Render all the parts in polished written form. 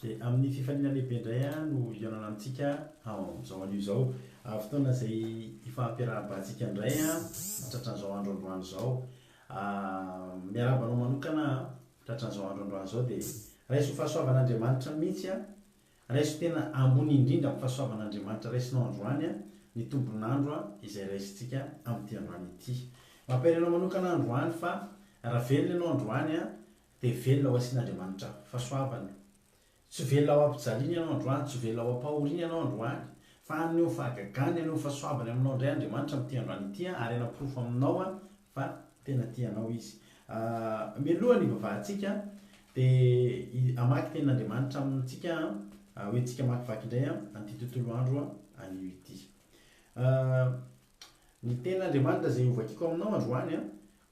Dia amin'ny fifaliana lehibe indray no hihaonana amintsika amin'izao anio izao. Fotoana izay hifampiarahabantsika indray tratran'izao andro androany izao. Miarahaba anao manokana aho tratran'izao andro androany izao dia raiso ho fahasoavan'Andriamanitra mihitsy Raiso tena ambony indrindra amin'ny fahasoavan'Andriamanitra raisinao androany ny tombon'andro izay raisintsika amin'ity androany ity. Mampahery anao manokana aho androany fa raha velona ianao androany dia velona ho asian'Andriamanitra fahasoavana. Tsy ho velona ho ampijaliana ianao androany, tsy ho velona ho ampahoriana ianao androany, fa haneho fahagagany, haneho fahasoavany aminao indray Andriamanitra amin'ity androany ity ary hanaporofo aminao fa tena tia anao Izy. Mialoha ny hivavahantsika dia hamaky tenin'Andriamanitra amintsika hoentintsika hamakivaky indray an'ity tontolo andro anio ity. Ny tenin'Andriamanitra izay hovakiko aminao androany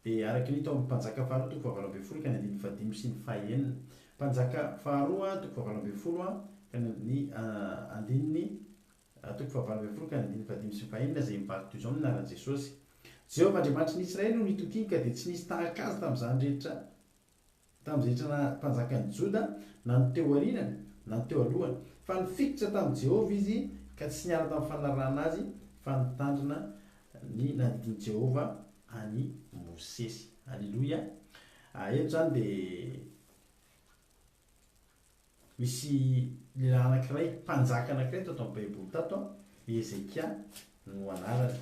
dia araka ny hita ao amin'ny Mpanjaka faharoa toko fahavalo ambin'ny folo ka ny andininy fahadimy sy ny fahenina. Mpanjaka faharoa toko fahavalo ambin'ny folo ka ny andininy Toko fahavalo ambin'ny folo ka ny andininy fahadimy sy ny fahenina izay mivaky toy izao amin'ny anaran'i Jesosy. Jehovah Andriamanitry ny Israely no nitokiany ka dia tsy nisy tahaka azy tamin'izany rehetra tamin'izay rehetra naha mpanjakan'i Joda na ny teo aorianany na ny teo alohany. Fa nifikitra tamin'i Jehovah izy ka tsy niala tamin'ny fanarahana azy fa nitandrina ny nandidian'i Jehovah an'i Mosesy. Aleloia. Eto izany dia Misy lehilahy anankiray, mpanjaka anankiray tato amin'ny Baiboly tato, i Hezekia no anarany.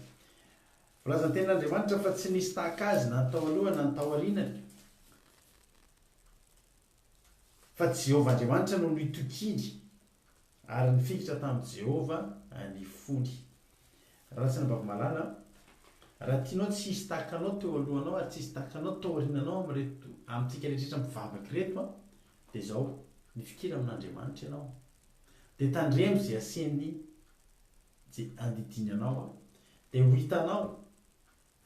Voalazan'ny Tenin'Andriamanitra fa tsy nisy tahaka azy na ny tao alohany na ny tao aorianany. Fa Jehovah Andriamanitra no nitokiany ary nifikitra tamin'i Jehovah ny fony. Ratsy Malala, raha tianao tsy hisy tahaka anao teo alohanao ary tsy hisy tahaka anao tao aoriananao amin'ireto amintsika rehetra mivavaka ireto an, dia izao, mifikira amin'Andriamanitra ianao, dia tandremo izay asiany izay andidiany anao an, dia ho hitanao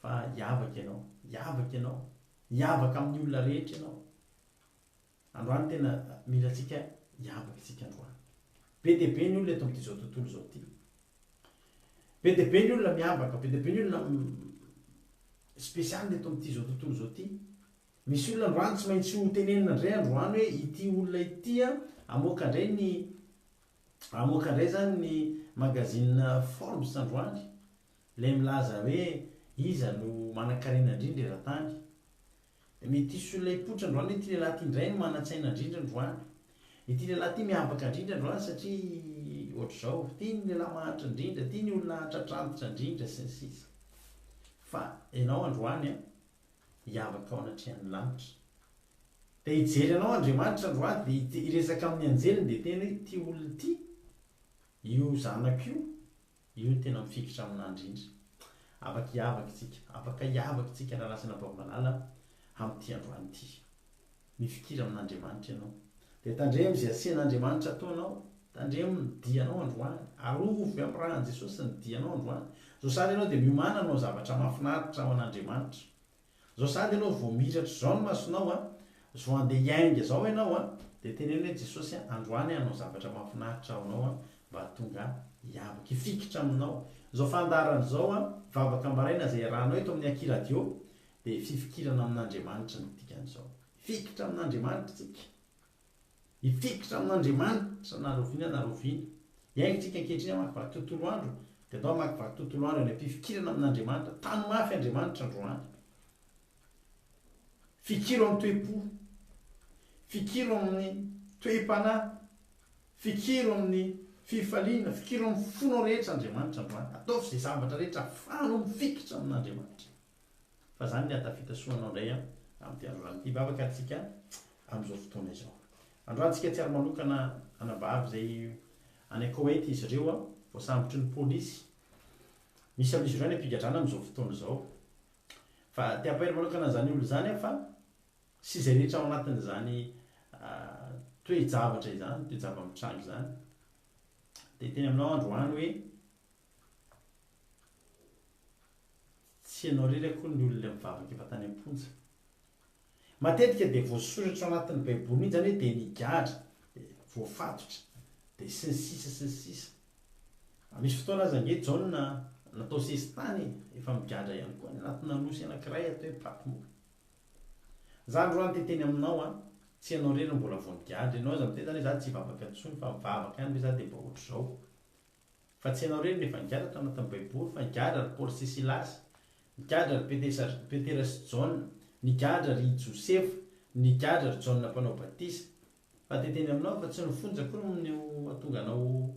fa hiavaka ianao, hiavaka ianao, hiavaka amin'ny olona rehetra ianao. Androany tena mila antsika hiavaka isika androany. Be dia be ny olona eto amin'ity izao tontolo izao ity. Be dia be ny olona miavaka, be dia be ny olona spécial eto amin'ity izao tontolo izao ity. Misy olona androany tsy maintsy ho tenenina indray androany hoe ity olona ity an, hamoaka indray ny hamoaka indray izany ny magazine Forbes androany, ilay milaza hoe iza no manankarena indrindra eran-tany. Dia mety hisy olona hipoitra androany hoe ity lehilahy ity indray no manan-tsaina indrindra androany. Ity lehilahy ity miavaka indrindra androany satria ohatr'izao, ity ny lehilahy mahantra indrindra, ity ny olona tratrantitra indrindra sy ny sisa. Fa ianao androany an, hiavaka ao anatrehan'ny lanitra. Dia hijery anao Andriamanitra androany, dia hiresaka amin'ny anjeliny dia hiteny hoe ity olona ity, io zanako io, Io no tena mifikitra aminà indrindra. Afaka hiavaka isika, afaka hiavaka isika rahalahy sy anabavy malala amin'ity androany ity. Mifikira amin'Andriamanitra ianao. Dia tandremo izay asian'Andriamanitra ataonao, tandremo ny dianao androany, arovy amin'ny ràn'i Jesosy ny dianao androany. Zao sahady ianao dia miomàna hanao zavatra mahafinaritra ho an'Andriamanitra. Zao sahady ianao vao mihiratra izao ny masonao a, zao andeha hiainga izao ianao a, dia teneno hoe Jesosy a, androany aho hanao zavatra mahafinaritra ho anao a, mba hahatonga ahy hiavaka, hifikitra aminao. Izao fandaharana izao a, vavaka maraina izay iarahanao eto amin'ny Aky Radio, dia fifikirana amin'Andriamanitra no dikan'izao. Hifikitra amin'Andriamanitra isika. Hifikitra amin'Andriamanitra na rahoviana na rahoviana. Hiainga isika ankehitriny hamakivaky tontolo andro, dia andao hamakivaky tontolo andro any am-pifikirana amin'Andriamanitra. Tano mafy Andriamanitra androany. Fikiro amin'ny toe-po. Fikiro amin'ny toe-panahy. Fikiro amin'ny fifaliana. Fikiro amin'ny fonao rehetra Andriamanitra androany. Ataovy izay zavatra rehetra ahafahanao mifikitra amin'Andriamanitra. Fa zany ny hahatafita soa anao indray an, amin'ity androany ity. Hivavaka antsika amin'izao fotoana izao. Androany tsika tsy ary manokana anabavy izay any Koweït izy ireo an, voasambotry ny polisy. Misy amin'izy ireo any am-pigadrana amin'izao fotoana izao. Fa te hampahery manokana an'izany olona izany aho fa sy izay rehetra ao anatin'izany toe-javatra izany, toe-java-mitranga izany. Te hiteny aminao androany hoe Tsy ianao irery akory ny olona mivavaka efa tany am-ponja. Matetika dia voasoratra ao anatin'ny baiboly mihitsy izany hoe dia nigadra, dia voafatotra, dia sy ny sisa sy ny sisa. Misy fotoana aza ange Jaona natao sesitany e, efa migadra ihany koa any anatina nosy anankiray atao hoe Patmo. Za androany te hiteny aminao an. Tsy ianao irery no mbola vao nigadra. Ianao aza miteny zany hoe za tsy hivavaka intsony fa mivavaka ihany ve za dia mba ohatr'izao. Fa tsy ianao irery no efa nigadra tao anatin'ny baiboly fa nigadra ry Paoly sy Silasy, nigadra ry Petera sy Jaona, nigadra ry Josefa, nigadra ry Jaona mpanao batisa. Fa te hiteny aminao fa tsy ny fonja akory no hahatonga anao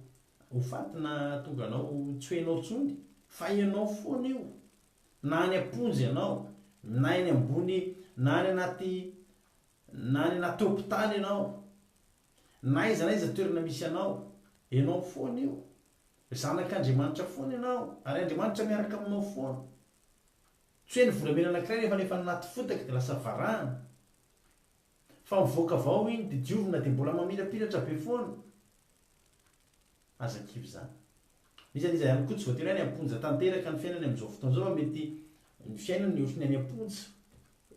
ho faty na hahatonga anao tsy ho ianao intsony fa ianao foana io. Na any am-ponja ianao, na eny ambony, na any anaty na any anaty hopitaly ianao, na aiza na aiza toerana misy anao, ianao foana io. Zanak'Andriamanitra foana ianao, ary Andriamanitra miaraka aminao foana. Tsy hoe ny volamena anankiray rehefa alefa anaty fotaka dia lasa varahana. Fa mivoaka avy ao iny dia diovina dia mbola mamirapiratra be foana. Aza kivy izany. N'iza n'iza ihany koa tsy voatery hoe any am-ponja tanteraka ny fiainany amin'izao fotoana izao fa mety ny fiainany ohatry ny any am-ponja.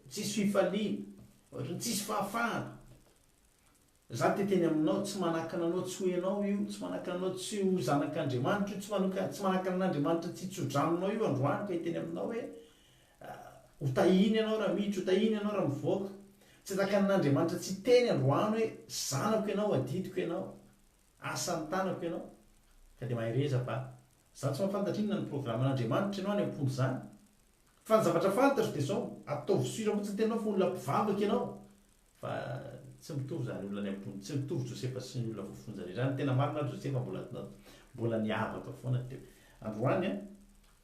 Tsisy fifaliana, ohatry ny tsisy fahafahana. Za te teny aminao, tsy manakana anao tsy ho ianao io, tsy manakana anao tsy ho zanak'Andriamanitra io, tsy manoka, tsy manakana an'Andriamanitra tsy hitso-drano anao io androany ka hiteny aminao hoe ho tahiny ianao raha miditra, ho tahiny ianao raha mivoaka. Tsy takan'Andriamanitra tsy hiteny androany hoe zanako ianao, adidiko ianao, asan'ny tanako ianao. Ka dia mahereza fa za tsy mahafantatra inona ny programan'Andriamanitra ianao any am-ponja izany. Fa ny zavatra fantatro dia izao, ataovy sûr fotsiny tenanao fa olona mpivavaka ianao. Fa tsy mitovy izany olona any am-ponja, tsy mitovy Josefa sy ny olona voafonja rehetra. Raha ny tena marina ary Josefa mbola mbola niavaka foana teo. Androany an,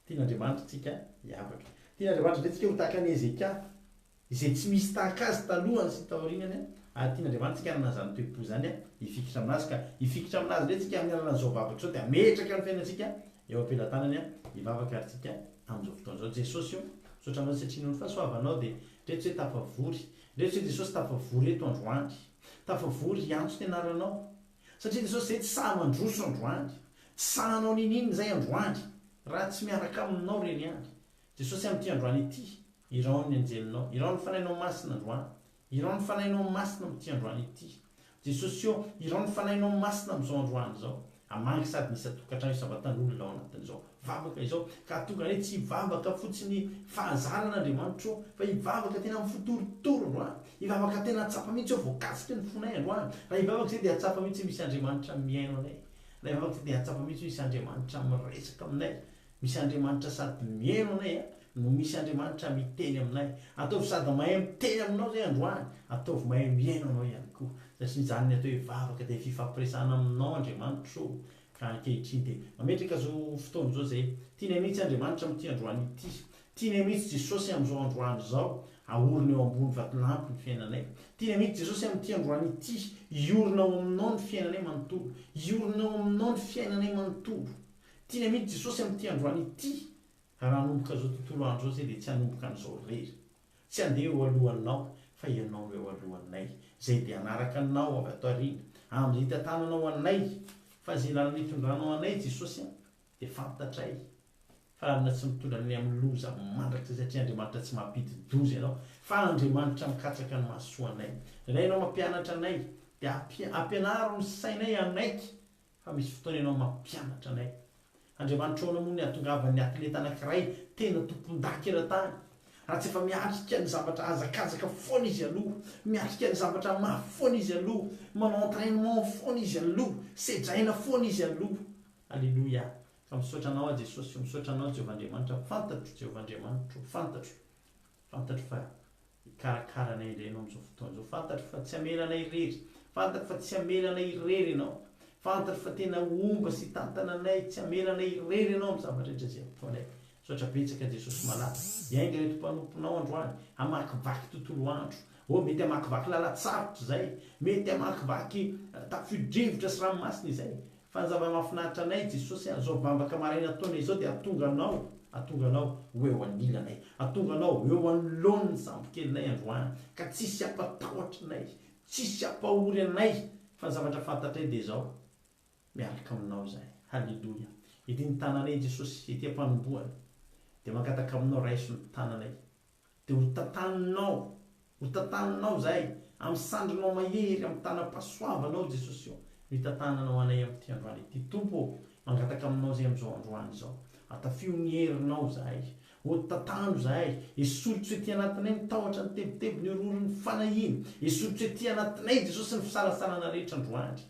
tian'Andriamanitra tsika hiavaka. Tian'Andriamanitra indray tsika ho tahaka an'i Hezekia, izay tsy misy tahaka azy talohany sy taorianany an, ary tian'Andriamanitra tsika hanana izany toe-po izany an, hifikitra aminazy ka hifikitra aminazy indray tsika amin'ny alalan'izao vavaka izao dia hametraka ny fiainantsika eo am-pelatanany an, hivavaka ary tsika amin'izao fotoana izao. Jesosy o, misaotra anao satria noho ny fahasoavanao dia ndreto hoe tafavory Ndreto hoe Jesosy tafavory eto androany. Tafavory hiantso ny anaranao. Satria Jesosy zay tsy sahy mandroso androany. Tsy sahy hanao ninininona izay androany. Raha tsy miaraka aminao reny ihany. Jesosy amin'ity androany ity. Iraho ny anjelinao. Iraho ny fanahinao masina androany. Iraho ny fanahinao masina amin'ity androany ity. Jesosy ô, iraho ny Fanahinao Masina amin'izao androany izao. Hamangy sady ny isan-tokantrano isam-batan'olona ao anatin'izao vavaka izao, ka hahatonga anay tsy hivavaka fotsiny fahazarana Andriamanitra ô, fa hivavaka tena amin'ny fo torotoro androany, hivavaka tena hahatsapa mihitsy hoe voakasika ny fonay androany. Raha hivavaka izay dia hahatsapa mihitsy hoe misy Andriamanitra mihaino anay. Raha hivavaka izay dia hahatsapa mihitsy hoe misy Andriamanitra miresaka aminay. Misy Andriamanitra sady mihaino anay no misy Andriamanitra miteny aminay. Ataovy sady mahay miteny aminao izay androany, ataovy mahay mihaino anao ihany koa. Satria izany ny atao hoe vavaka dia fifampiresahana aminao Andriamanitra ô. Ka ankehitriny dia mametraka izao fotoana izao izay tianay mihitsy Andriamanitra amin'ity androany ity. Tianay mihitsy Jesosy amin'izao androany izao ahorina eo ambony vatolampy ny fiainanay. Tianay mihitsy Jesosy amin'ity androany ity hiorina ao aminao ny fiainanay manontolo. Hiorina ao aminao ny fiainanay manontolo. Tianay mihitsy Jesosy amin'ity androany ity. Raha hanomboka izao tontolo andro izao izay dia tsy hanomboka an'izao irery. Tsy handeha eo alohanao fa ianao no eo alohanay. Izay dia hanaraka anao avy ato aoriana. Amin'izay hitantananao anay. Fa izay lalana hitondranao anay Jesosy an, dia fantatray fa lalana tsy mitondra anay amin'ny loza mandrakizay satria Andriamanitra tsy mampidi-doza ianao fa Andriamanitra mikatsaka ny mahasoa anay. Indraindray ianao mampianatra anay dia ampianaro ny sainay hanaiky Fa misy fotoana ianao mampianatra anay. Andriamanitra ahoana moa ny hahatongavan'ny atleta anankiray tena tompondaka eran-tany raha tsy efa miatrika ny zavatra hazakazaka foana izy aloha, miatrika ny zavatra mafy foana izy aloha, manao entrainement foana izy aloha, sedraina foana izy aloha. Aleloia. Ka misaotra anao aho Jesosy o, misaotra anao Jehovah Andriamanitra, fantatro Jehovah Andriamanitro, fantatro. Fantatro fa hikarakara anay indray Ianao amin'izao fotoana izao. Fantatro fa tsy hamela anay irery. Fantatro fa tsy hamela anay irery Ianao. Fantatro fa tena homba sy hitantana anay, tsy hamela anay irery Ianao amin'ny zavatra rehetra izay ataonay. Misaotra betsaka Jesosy malala. Hiainga ireto mpanomponao androany, hamakivaky tontolo andro. Oh, mety hamakivaky lalan-tsarotra izay, mety hamakivaky tafio-drivotra sy ranomasina izay. Fa ny zava-mahafinaritra anay Jesosy a, zao vavaka maraina ataonay izao dia hatonga anao, hatonga anao ho eo anilanay, hatonga anao ho eo anoloan'ny sambokelinay androany, ka tsisy hampatahotra anay, tsisy hampahory anay, fa ny zavatra fantatray dia izao, miaraka aminao izahay. Haleloia. Ety ny tananay Jesosy, ety am-panombohana, dia mangataka aminao raiso ny tananay. Dia ho tantaninao, ho tantaninao izahay, amin'ny sandrinao mahery, amin'ny tanam-pahasoavanao Jesosy ô, no hitantananao anay amin'ity androany ity. Tompo ô, mangataka aminao izahay amin'izao androany izao. Atafio ny herinao izahay. Ô tantano izahay, esory tsy ho ety anatinay ny tahotra, ny tebiteby, ny horohoro, ny fanahiana. Esory tsy ho ety anatinay Jesosy ny fisalasalana rehetra androany.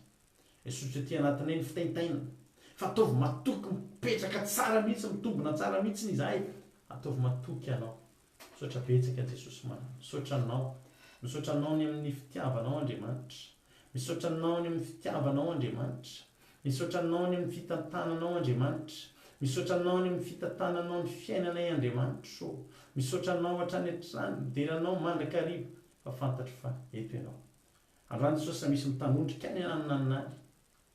Esory tsy ho ety anatinay ny fitaintainana. Fa ataovy matoky mipetraka tsara mihitsy, mitombina tsara mihitsy izahay. Ataovy matoky Anao. Misaotra betsaka Jesosy malala. Misaotra Anao. Misaotra Anao ny amin'ny fitiavanao Andriamanitra. Misaotra Anao ny amin'ny fitiavanao Andriamanitra. Misaotra Anao ny amin'ny fitantananao Andriamanitra. Misaotra Anao ny amin'ny fitantananao ny fiainanay Andriamanitra ô. Misaotra Anao hatrany hatrany, midera Anao mandrakariva fa fantatro fa eto Ianao. Androany Jesosy raha misy mitanondrika any ananona any,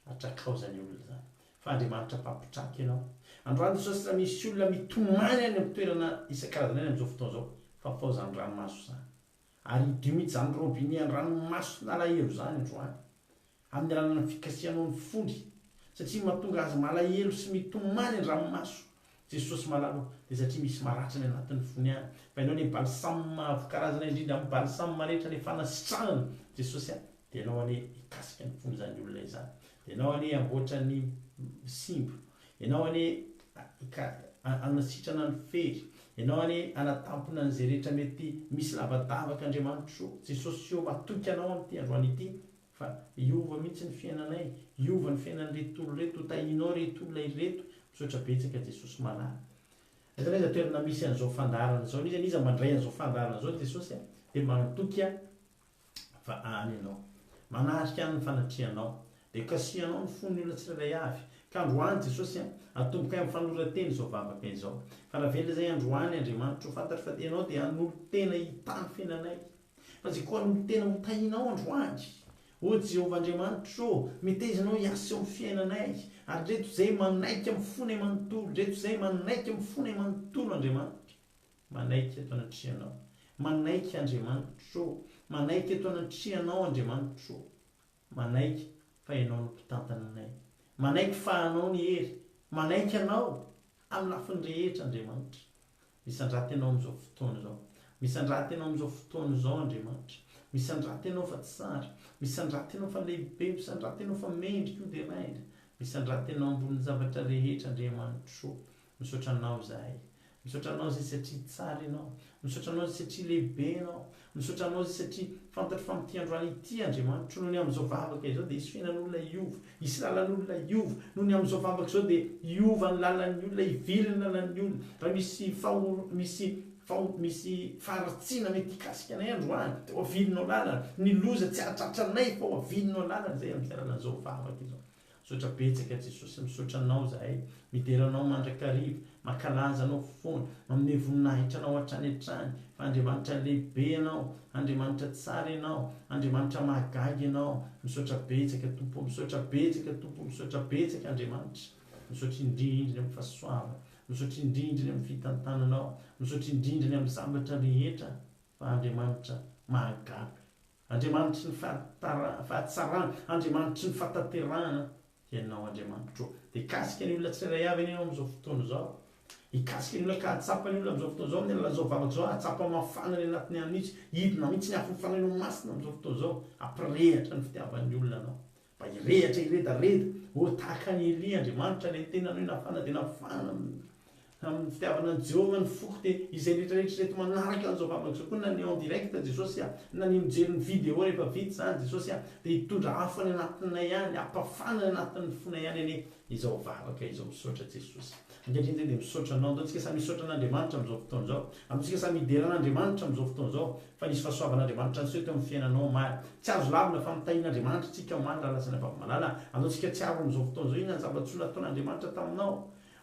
Atrakao izany olona izany. Fa Andriamanitra mpampitraka ianao. Androany Jesosy raha misy olona mitomany any amin'ny toerana isan-karazany any amin'izao fotoana izao, fafao izany ranomaso izany. Ary hidio mihitsy izany robinet an-dranomason'alahelo izany androany. Amin'ny alalan'ny fikasihanao ny fony. Satria ny mahatonga azy malahelo sy mitomany an-dranomaso, Jesosy malala ô, dia satria misy maratra any anatin'ny fony any. Fa ianao anie balsam avo karazana indrindra amin'ny balsam rehetra ilay fanasitranana, Jesosy a, dia ianao anie hikasika ny fon'izany olona izany. Dia ianao anie hamboatra ny simba. Ianao anie hanasitrana ny fery. Ianao anie hanatampina an'izay rehetra mety misy lavadavaka Andriamanitro ô. Jesosy ô, matoky Anao amin'ity androany ity fa hiova mihitsy ny fiainanay, hiova ny fiainan'ireto olona ireto, ho tahianao ireto olona ireto. Misaotra betsaka Jesosy malala. Aiza n'aiza toerana misy an'izao fandaharana izao, n'iza n'iza mandray an'izao fandaharana izao Jesosy a, dia matoky aho fa any Ianao. Manatrika any ny fanatrehanao. Dia kasihanao ny fon'ny olona tsirairay avy. Ka androany Jesosy a, atombokay amin'ny fanoran-teny izao vavaka izao. Fa raha velona izay androany Andriamanitro, fantatro fa Ianao dia hanolo-tena hitahy ny fiainanay. Fa izay koa hanolo-tena ho tahinao androany. O Jehovah Andriamanitro ô, meteza Ianao hiasa eo amin'ny fiainanay. Ary ndreto izay manaiky amin'ny fonay manontolo, ndreto izay manaiky amin'ny fonay manontolo Andriamanitra. Manaiky eto anatrehanao. Manaiky Andriamanitro ô. Manaiky eto anatrehanao Andriamanitro ô. Manaiky fa Ianao no mpitantana anay. Manaiky fa Anao ny hery. Manaiky Anao amin'ny lafiny rehetra Andriamanitra. Misandrata Ianao amin'izao fotoana izao. Misandrata Ianao amin'izao fotoana izao Andriamanitra. Misandrata Ianao fa tsara. Misandrata Ianao fa lehibe. Misandrata Ianao fa mendrika ho deraina. Misandrata Ianao ambonin'ny zavatra rehetra Andriamanitro ô. Misaotra Anao izahay. Misaotra Anao izahay satria tsara Ianao. Misaotra Anao izahay satria lehibe Ianao. Misaotra Anao izahay satria fantatro fa amin'ity androany ity, Andriamanitro, noho ny amin'izao vavaka izao dia hisy fiainan'olona hiova, hisy lalan'olona hiova. Noho ny amin'izao vavaka izao dia hiova ny lalan'ny olona, hivily ny lalan'ny olona. Raha misy fahor, misy faho, misy faharatsiana mety hikasika anay androany, dia ho avilinao lalana. Ny loza tsy hahatratra anay fa ho avilinao lalana izay amin'izay alalan'izao vavaka izao. Misaotra betsaka Jesosy, misaotra Anao zahay, midera Anao mandrakariva, mankalaza Anao foana, manome voninahitra Anao hatrany hatrany, fa Andriamanitra lehibe Ianao, Andriamanitra tsara Ianao, Andriamanitra mahagaga Ianao, misaotra betsaka Tompo ô, misaotra betsaka Tompo ô, misaotra betsaka Andriamanitra, misaotra indrindra ny amin'ny fahasoavana, misaotra indrindra ny amin'ny fitantananao, misaotra indrindra ny amin'ny zavatra rehetra, fa Andriamanitra mahagaga. Andriamanitry ny fahatsarana, Andriamanitry ny fahatanterahana Ianao Andriamanitro ô. Dia hikasika ny olona tsirairay avy anie Ianao amin'izao fotoana izao. Hikasika ny olona ka hahatsapa ny olona amin'izao fotoana izao amin'ny alalan'izao vavaka izao, hahatsapa mafana any anatiny any mihitsy, hidina mihitsy ny afon'ny Fanahinao Masina amin'izao fotoana izao, hampirehatra ny fitiavan'ny olona Anao. Mba hirehatra hiredareda, oh, tahaka an'i Elia, Andriamanitra ilay niteny anao hoe nafana dia nafana amin'ny fitiavana an'i Jehovah ny foko dia izay rehetra rehetra ireto manaraka an'izao vavaka izao koa na ny en direct Jesosy a, na ny mijery ny vidéo rehefa vita izany Jesosy a, dia hitondra afo any anatinay any, hampafana any anatin'ny fonay any anie izao vavaka izao. Misaotra Jesosy. Ankehitriny izay dia misaotra anao. Andao tsika samy hisaotra an'Andriamanitra amin'izao fotoana izao. Andao tsika samy hidera an'Andriamanitra amin'izao fotoana izao fa nisy fahasoavan'Andriamanitra niseho teo amin'ny fiainanao omaly. Tsy azo lavina fa notahian'Andriamanitra tsika omaly rahalahy sy anabavy malala. Andao tsika tsiaro amin'izao fotoana izao inona ny zava-tsoa nataon'Andriamanitra taminao.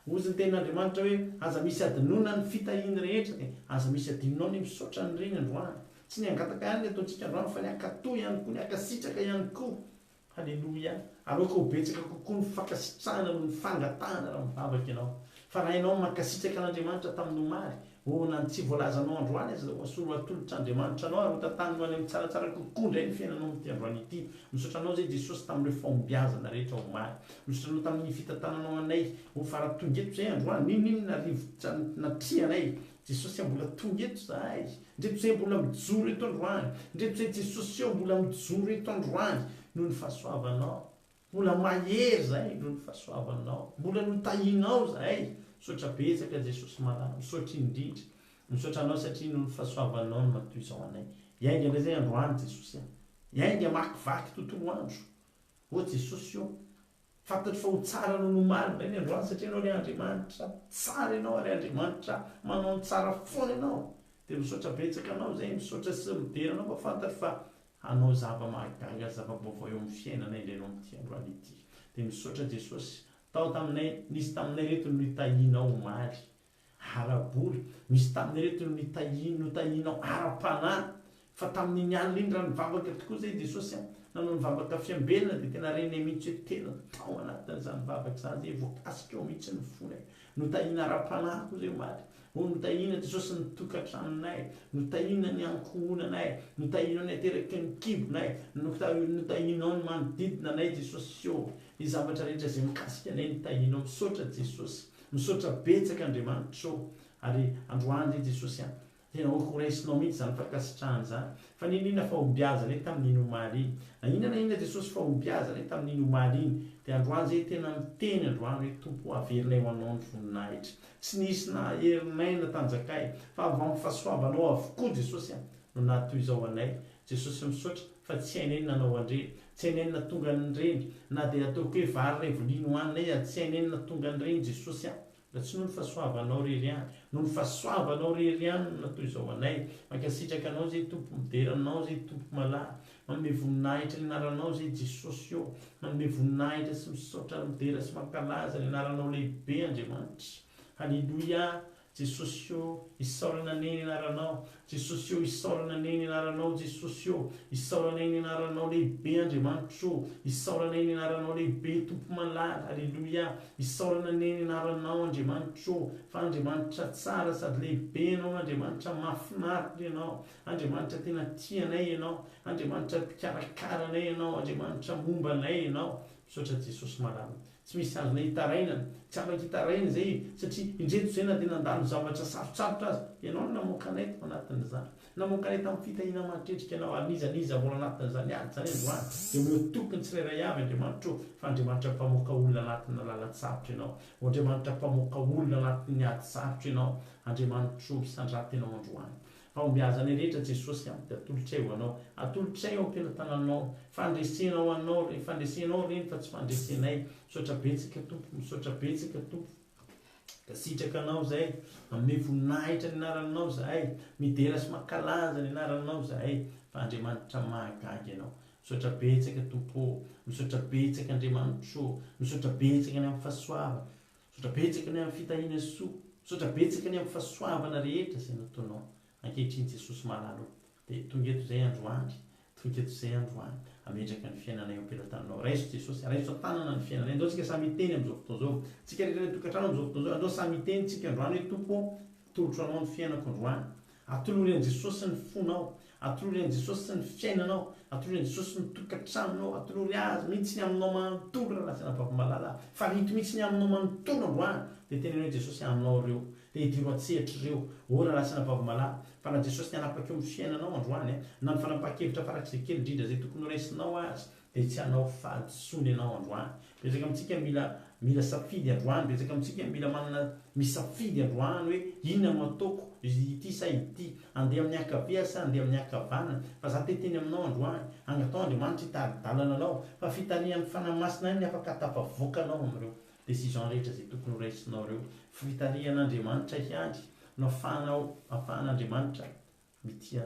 Hozy ny tenin'Andriamanitra hoe aza misy adinoina ny fitahiany rehetra dia aza misy adinonao ny misaotra an'ireny androany. Tsy ny hangataka ihany ny ataontsika androany fa ny hankatò ihany koa, ny hankasitraka ihany koa. Haleloia! Aleoko ho betsaka kokoa ny fankasitrahana noho ny fangatahana raha mivavaka ianao. Fa raha ianao mankasitraka an'Andriamanitra tamin'ny omaly, oh, na ny tsy voalazanao androany aza ho asolo atolotr'Andriamanitra anao ary hotantaniny ho any amin'ny tsaratsara kokoa indray ny fiainanao amin'ity androany ity. Misaotra anao izay Jesosy tamin'ireo fahombiazana rehetra omaly. Misaotra anao tamin'ny fitantananao anay ho fara tonga eto izay androany. N'inon'inona rivotra natrehanay, Jesosy a mbola tonga eto zahay. Ndreto zay mbola mijoro eto androany. Ndreto zay Jesosy ô mbola mijoro eto androany noho ny fahasoavanao. Mbola mahery zahay noho ny fahasoavanao. Mbola notahinao zahay. Misaotra betsaka Jesosy malala, misaotra indrindra. Misaotra Anao satria noho ny fahasoavanao no matoy izao anay. Hiainga indray izay androany Jesosy a. Hiainga hamakivaky tontolo andro. O Jesosy o. Fantatro fa ho tsara noho ny omaly indray ny androany satria Ianao ilay Andriamanitra tsara Ianao ary Andriamanitra manao ny tsara foana Ianao. Dia misaotra betsaka Anao izay, misaotra sy midera Anao fa fantatro fa hanao zava-mahagaga, zava-baovao eo amin'ny fiainanay indray Ianao amin'ity androany ity. Dia misaotra Jesosy. Tao taminay, nisy taminay ireto no nitahianao omaly. ara-bola, misy tamin'ireto no nitahiany, notahianao ara-panahy, fa tamin'iny alina iny raha nivavaka tokoa izay Jesosy an, nanao ny vavaka fiambenana dia tena renay mihitsy hoe tena tao anatin'izany vavaka izany izay, voakasika ao mihitsy ny fonay, notahiana ara-panahy koa izay omaly, oh notahiana Jesosy ny tokantranonay, notahiana ny ankohonanay, notahianao ny ateraky ny kibonay, notahianao ny manodidina anay Jesosy ô, ny zavatra rehetra izay mikasika anay notahianao, misaotra Jesosy. Misaotra betsaka Andriamanitra ô! Ary androany ve Jesosy an! Tena ok ho raisinao mihitsy izany fankasitrahana izany. Fa n'inon'inona fahombiazanay tamin'iny omaly iny. Na inona na inona Jesosy fahombiazanay tamin'iny omaly iny. Dia androany zay tena miteny androany hoe Tompo ô averinay ho Anao ny voninahitra. Tsy nisy na herinay na tanjakay fa avy amin'ny fahasoavanao avokoa Jesosy an! No nahatoy izao anay. Jesosy misaotra fa tsy hainay ny nanao an'ireny, tsy hainay ny nahatonga an'ireny, na dia ataoko hoe vary iray vilia nohaninay aza, tsy hainay ny nahatonga an'ireny Jesosy a! Raha tsy noho ny fahasoavanao rery ihany, noho ny fahasoavanao rery ihany no natoy izao anay, mankasitraka anao zay Tompo, midera anao zay Tompo malala, manome voninahitra ny anaranao zay Jesosy ô, manome voninahitra sy misaotra ary midera sy mankalaza ny anaranao lehibe Andriamanitra, Haleloia. Jesosy ô, isaorana anie ny anaranao, Jesosy ô, isaorana anie ny anaranao, Jesosy ô, isaoranay ny anaranao lehibe Andriamanitro ô, isaoranay ny anaranao lehibe Tompo malala, Aleloia, isaorana anie ny anaranao Andriamanitro ô, fa Andriamanitra tsara sady lehibe Ianao, Andriamanitra mahafinaritra Ianao, Andriamanitra tena tia anay Ianao, Andriamanitra mpikarakara anay Ianao, Andriamanitra momba anay Ianao, misaotra Jesosy malala. Tsy misy azonay itarainana, tsy afaka itaraina izay satria indreto izay na dia nandalo zavatra sarotsarotra aza, Ianao no namoaka anay tao anatin'izany. Namoaka anay tamin'ny fitahiana mahatretrika Ianao ary n'iza n'iza mbola anatin'izany ady izany androany dia omeo toky ny tsirairay avy Andriamanitra ô fa Andriamanitra mpamoaka olona anatina lalan-tsarotra Ianao. O Andriamanitra mpamoaka olona anatin'ny ady sarotra Ianao. Andriamanitra ô misandrata Ianao androany. Fahombiazanay rehetra Jesosy a, dia atolotray ho Anao. Atolotray eo am-pelatananao. Fandresena ho Anao re, fandresenao ireny fa tsy fandresenay. Misaotra betsaka Tompo, misaotra betsaka Tompo. Mankasitraka Anao izahay, manome voninahitra ny anaranao izahay, midera sy mankalaza ny anaranao izahay, fa Andriamanitra mahagaga Ianao. Misaotra betsaka Tompo ô, misaotra betsaka Andriamanitro ô, misaotra betsaka ny amin'ny fahasoavana. Misaotra betsaka ny amin'ny fitahiana soa. Misaotra betsaka ny amin'ny fahasoavana rehetra izay nataonao. Ankehitriny Jesosy malala o, dia tonga eto izay androany, tonga eto izay androany, hametraka ny fiainanay eo am-pelatananao. Raiso Jesosy, raiso an-tanana ny fiainanay. Andao tsika samy hiteny amin'izao fotoana izao. Tsika rehetra any an-tokantrano amin'izao fotoana izao, andao samy hiteny tsika androany hoe Tompo o, atolotro anao ny fiainako androany. Atolory an'i Jesosy ny fonao, atolory an'i Jesosy ny fiainanao, atolory an'i Jesosy ny tokantranonao, atolory Azy mihitsy ny aminao manontolo rahalahy sy anabavy malala, farito mihitsy ny aminao manontolo androany, dia teneno hoe Jesosy aminao ireo, dia idiro an-tsehatra ireo, ô rahalahy sy anabavy malala, fa na Jesosy ny hanapaka eo amin'ny fiainanao androany, na ny fanapahan-kevitra farak'izay kely indrindra izay tokony horaisinao aza, dia tsy hanao fahadisoana ianao androany. Betsaka amintsika mila mila safidy androany, betsaka amintsika mila manana misafidy androany hoe inona no ataoko, ity sa ity, andeha amin'ny ankavia sa andeha amin'ny ankavanana, fa za te hiteny aminao androany, angatao Andriamanitra hitari-dalana anao, fa fitarihan'ny Fanahy Masina ihany ny afaka hatafavoaka anao amin'ireo decision rehetra izay tokony ho raisinao ireo, fitarihan'Andriamanitra ihany no afahanao afahan'Andriamanitra mitia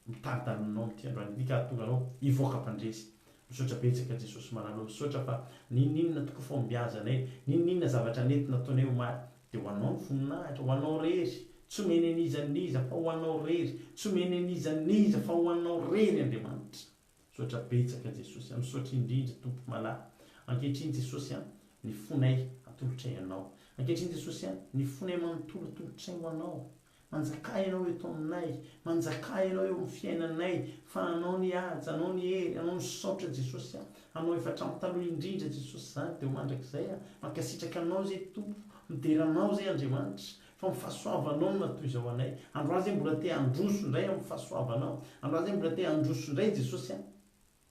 mitari-dalana anao amin'ity androany ity ka hahatonga anao hivoaka mpandresy. Misaotra betsaka Jesosy malala o, misaotra fa n'inon'inona tokoa fahombiazanay, n'inon'inona zavatra nety nataonay omaly dia ho anao ny voninahitra, ho anao rery, tsy omeny an'iza n'iza fa ho anao rery, tsy omeny an'iza n'iza fa ho anao rery Andriamanitra. Misaotra betsaka Jesosy a, misaotra indrindra Tompo malala. Ankehitriny Jesosy a, ny fonay atolotray Anao. Ankehitriny Jesosy a, ny fonay manontolo atolotray ho Anao. Manjakà Ianao eto aminay, manjakà Ianao eo amin'ny fiainanay, fa Anao ny haja, Anao ny hery, Anao ny saotra Jesosy a, Anao efa hatramin'ny taloha indrindra Jesosy izany dia ho mandrakizay a, mankasitraka Anao izay Tompo, midera Anao izay Andriamanitra, fa ny fahasoavanao no natoy izao anay, androany izay mbola te handroso indray amin'ny fahasoavanao, androany izay mbola te handroso indray Jesosy a,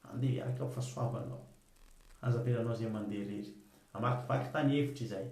handeha hiaraka amin'ny fahasoavanao, aza avelanao izay mandeha irery, hamakivaky tany efitra izahay.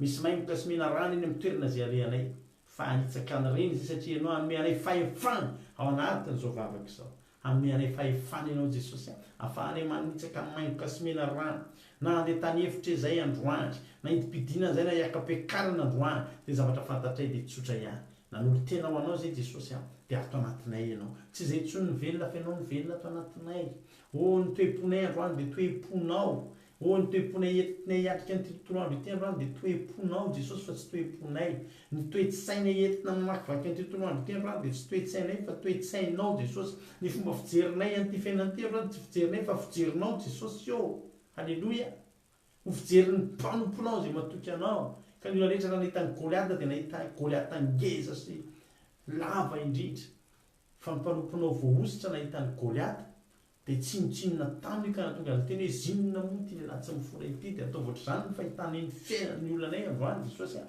Misy maingoka sy menarana eny amin'ny toerana izay alehanay. Fa hanitsaka an'ireny izay satria Ianao hanome anay fahefana ao anatin'izao vavaka izao. Hanome anay fahefana Ianao Jesosy a, ahafahanay manitsaka ny maingoka sy menarana. Na handeha tany efitra izay androany, na hidim-pidinana izay na hiaka-piakarana androany, dia ny zavatra fantatray dia tsotra ihany. Nanolo-tena ho Anao izay Jesosy a, dia ato anatinay Ianao. Tsy izay intsony no velona fa Ianao no velona ato anatinay. Oh, ny toe-ponay androany dia toe-ponao. Oh, ny toe-ponay entinay hiatrika an'ity tontolo andro ity androany dia toe-ponao Jesosy fa tsy toe-ponay. Ny toe-tsainay entina mamakivaky an'ity tontolo andro ity androany dia tsy toe-tsainay fa toe-tsainao Jesosy. Ny fomba fijerinay an'ity fiainana ity androany tsy fijerinay fa fijerinao Jesosy ô! Haleloia! Ho fijerin'ny mpanomponao izay matoky Anao. Ka ny olona rehetra raha nahita an'i Goliata dia nahita Goliata ngeza sy lava indrindra. Fa ny mpanomponao voahosotra nahita an'i Goliata dia tsinontsinona taminy ka nahatonga azy niteny hoe, Zinona moa ity lehilahy tsy mifona ity? Dia ataovy ohatr'izany ny fahitanay ny fiainan'ny olonanay androany, Jesosy a!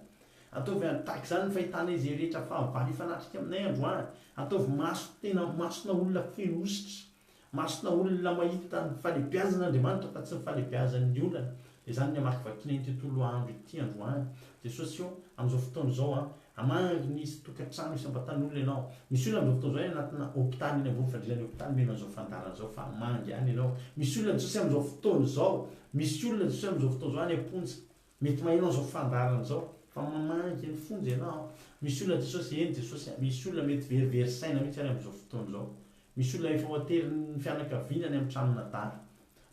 Ataovy tahaka izany ny fahitanay izay rehetra fahavalo hifanatrika aminay androany. Ataovy maso tena masona olona feno hosotra, masona olona mahita ny fahalebiazan'Andriamanitra fa tsy ny fahalebiazan'ny olana. Dia izany ny hamakivakiana ity tontolo andro ity androany. Jesosy ô, amin'izao fotoana izao an, Hamangy ny isan-tokantrano isam-batan'olona ianao. Misy olona amin'izao fotoana izao any anatina hopitaly eny ambony fandriana ny hopitaly mino an'izao fandaharana izao fa hamangy any ianao. Misy olona Jesosy amin'izao fotoana izao, misy olona Jesosy amin'izao fotoana izao any am-ponja. Mety maheno an'izao fandaharana izao fa mamangy ny fonja ianao. Misy olona Jesosy, eny Jesosy a, misy olona mety verivery saina mihitsy any amin'izao fotoana izao. Misy olona efa ho aterin'ny fianakaviana any amin'ny tranon'adala.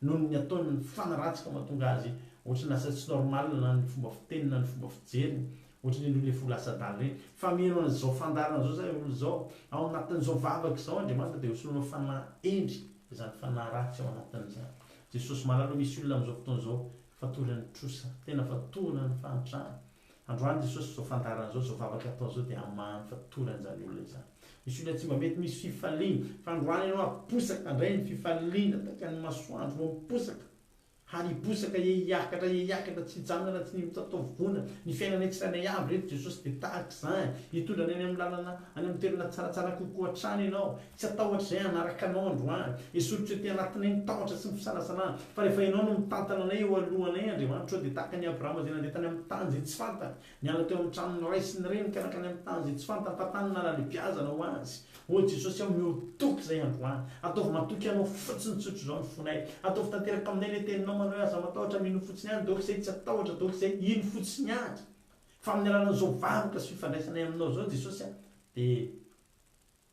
Noho ny ataony mifanaratsy ka mahatonga azy ohatry ny lasa tsy normal na ny fomba fiteniny na ny fomba fijeriny, ohatry ny olona efa ho lasa adala ireny. Fa mino an'izao fandaharana izao zay olona izao, ao anatin'izao vavaka izao Andriamanitra dia hosoloina fanahy hendry izany fanahy ratsy ao anatin'izany. Jesosy malala o misy olona amin'izao fotoana izao fatoran'ny trosa, tena fatoran'ny fahantrana. Androany Jesosy izao fandaharana izao, izao vavaka atao izao dia hamaha ny fatoran'izany olona izany. Misy olona tsy mba mety misy fifaliana, fa androany ianao aposaka indray ny fifaliana tahaka ny masoandro vao miposaka, ary hiposaka he hiakatra he hiakatra tsy hijanona raha tsy ny mitataovovona. Ny fiainanay tsirairay avy reto Jesosy dia tahaka izany, hitondra anay any amin'ny lalana any amin'ny toerana tsaratsara kokoa hatrany ianao. Tsy hatahotra izay hanaraka anao androany. Esory tsy ho ety anatinay ny tahotra sy ny fisalasalana. Fa rehefa Ianao no mitantana anay eo alohanay, Andriamanitra ô, dia tahaka an'i Abrahama izay nandeha tany amin'ny tany izay tsy fantany, niala teo amin'ny tranon'ny ray sy ny reniny ka nankany amin'ny tany izay tsy fantany, fa tany nalalebiazana ho azy. Ô Jesosy aho, omeo toky izay androany. Ataovy matoky Anao fotsiny tsotra izao ny fonay. Ataovy tanteraka aminay ilay teninao manao hoe aza matahotra, mino fotsiny ihany, donc izay tsy hatahotra, donc izay hino fotsiny ihany. Fa amin'ny alalan'izao vavaka sy fifandraisanay aminao izao Jesosy a, dia.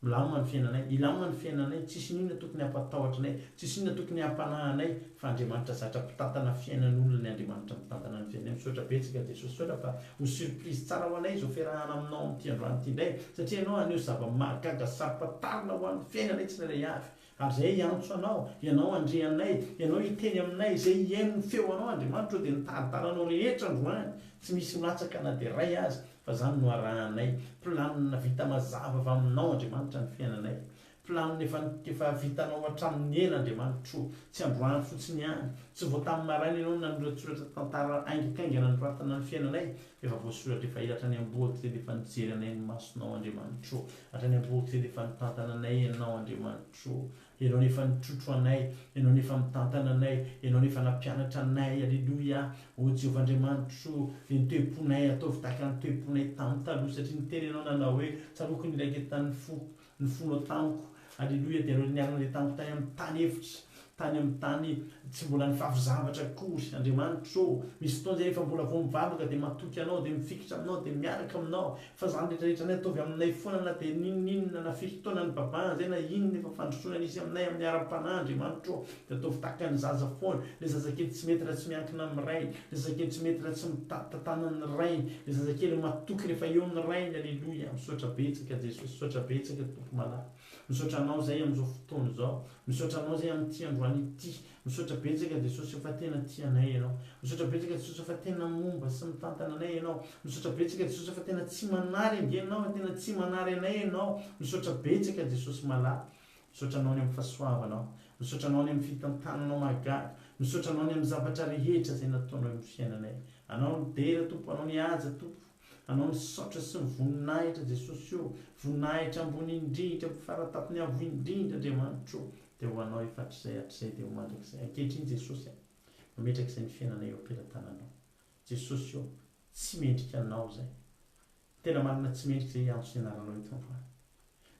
Milamina ny fiainanay, hilamina ny fiainanay, tsisy n'inona tokony hampatahotra anay, tsisy inona tokony hampanahy anay fa Andriamanitra zatra mpitantana fiainan'olona ny Andriamanitra mitantana ny fiainanay, misaotra betsaka Jesosy, misaotra fa ho surprise tsara ho anay izao fiarahana aminao amin'ity androany ity indray satria ianao haneho zava-mahagaga saro-pantarina ho an'ny fiainanay tsirairay avy. Ary izay hiantso Anao, Ianao handre anay, Ianao hiteny aminay, izay hihaino ny feo Anao, Andriamanitra ô, dia ny tari-dalanao rehetra androany, tsy misy ho latsaka na dia iray aza, fa izany no arahanay. Planina vita mazava avy Aminao, Andriamanitra, ny fiainanay. Planina efa efa vitanao hatramin'ny ela, Andriamanitra ô. Tsy androany fotsiny ihany. Tsy vao tamin'ny maraina Ianao no nanoratsoratra tantara haingankaingana nanoratana ny fiainanay, fa efa voasoratra efa ela hatrany am-bohoka izay dia efa nijery anay ny masonao, Andriamanitra ô. Hatrany am-bohoka izay dia efa nitantana anay Ianao Andriamanitro ô. Ianao no efa nitrotro anay, Ianao no efa mitantana anay, Ianao no efa nampianatra anay, Aleloia. O Jehovah Andriamanitro ô, dia ny toe-ponay ataovy tahaka ny toe-ponay tamin'ny taloha, satria niteny Ianao nanao hoe, Tsaroako ny niraiketan'ny foko, ny fonao tamiko, Aleloia, dia ianao niara-nandeha tamiko tany amin'ny tany efitra, tany amin'ny tany tsy mbola nifafy zavatra akory. Andriamanitro ô, misy fotoana izay rehefa mbola vao mivavaka dia matoky Anao, dia mifikitra Aminao, dia miaraka Aminao. Fa izany rehetra rehetra izany ataovy aminay foana na dia n'inon'inona na firy taona nibabahana izay na inona efa fandrosoana nisy aminay amin'ny ara-panahy, Andriamanitro ô, dia ataovy tahaka ny zaza foana, ilay zazakely tsy mety raha tsy miankina amin'ny rainy, ilay zazakely tsy mety raha tsy mitantantanan'ny rainy, ilay zazakely matoky rehefa eo ny rainy, Aleloia, misaotra betsaka Jesosy, misaotra betsaka Tompo malala, misaotra Anao izay amin'izao fotoana izao, misaotra Anao izay amin'ity androany ity, misaotra betsaka Jesosy fa tena tia anay Ianao, misaotra betsaka Jesosy fa tena momba sy mitantana anay Ianao, misaotra betsaka Jesosy fa tena tsy manary ange Ianao e, tena tsy manary anay Ianao, misaotra betsaka Jesosy malala. Misaotra Anao ny amin'ny fahasoavanao. Misaotra Anao ny amin'ny fitantananao mahagaga. Misaotra Anao ny amin'ny zavatra rehetra izay nataonao eo amin'ny fiainanay. Anao ny dera Tompo, Anao ny haja Tompo. Anao ny saotra sy ny voninahitra Jesosy ô. Voninahitra ambony indrindra, faratampony avo indrindra Andriamanitra ô. Dia ho Anao efa hatrizay hatrizay dia ho mandrakizay. Ankehitriny Jesosy a, mametraka izay ny fiainanay eo am-pelatananao. Jesosy ô. Tsy mendrika Anao izay. Tena marina tsy mendrika izay hiantso ny anaranao eto androany.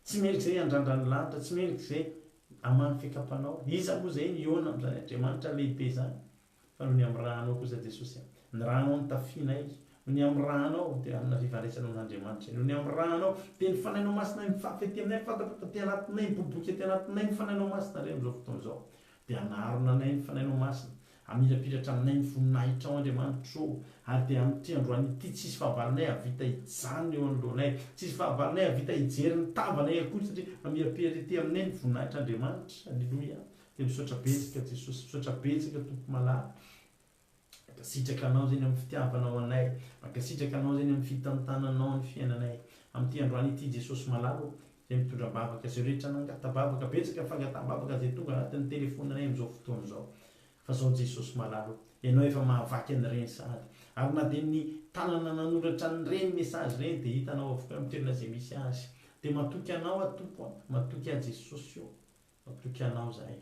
Tsy mendrika izay hiandrandra ny lanitra, tsy mendrika izay hamaha ny fiakampanao. Iza moa izay mihaona amin'izany Andriamanitra lehibe izany? Fa noho ny amin'ny rànao kosa Jesosy a. Ny rànao no tafianay. Noho ny amin'ny rànao dia hanana fifandraisana amin'Andriamanitra. Noho ny amin'ny rànao dia ny Fanahinao Masina mifafy aty aminay, fantatra fa aty anatinay, miboiboika aty anatinay ny Fanahinao Masina re amin'izao fotoana izao. Dia hanarona anay ny Fanahinao Masina. Hamirapiratra aminay ny voninahitrao Andriamanitra ô. Ary dia amin'ity androany ity tsisy fahavalonay hahavita hijanona eo anoloanay. Tsisy fahavalonay hahavita hijery ny tavanay akory satria mamirapiratra ety aminay ny voninahitr'Andriamanitra. Aleloia. Dia misaotra betsaka Jesosy, misaotra betsaka Tompo malala. Mankasitraka Anao izay ny amin'ny fitiavanao anay. Mankasitraka Anao izay ny amin'ny fitantananao ny fiainanay. Amin'ity androany ity Jesosy malala ô, izay mitondra am-bavaka, izay rehetra nangata-bavaka, betsaka ny fangataham-bavaka izay tonga anatin'ny telefonanay amin'izao fotoana izao. Fa izao Jesosy malala ô, Ianao efa mahavaky an'ireny sahady. Ary na dia ny tanana nanoratra an'ireny message ireny dia hitanao avokoa amin'ny toerana izay misy azy. Dia matoky Anao aho Tompo a, matoky ahy Jesosy ô. Matoky Anao izahay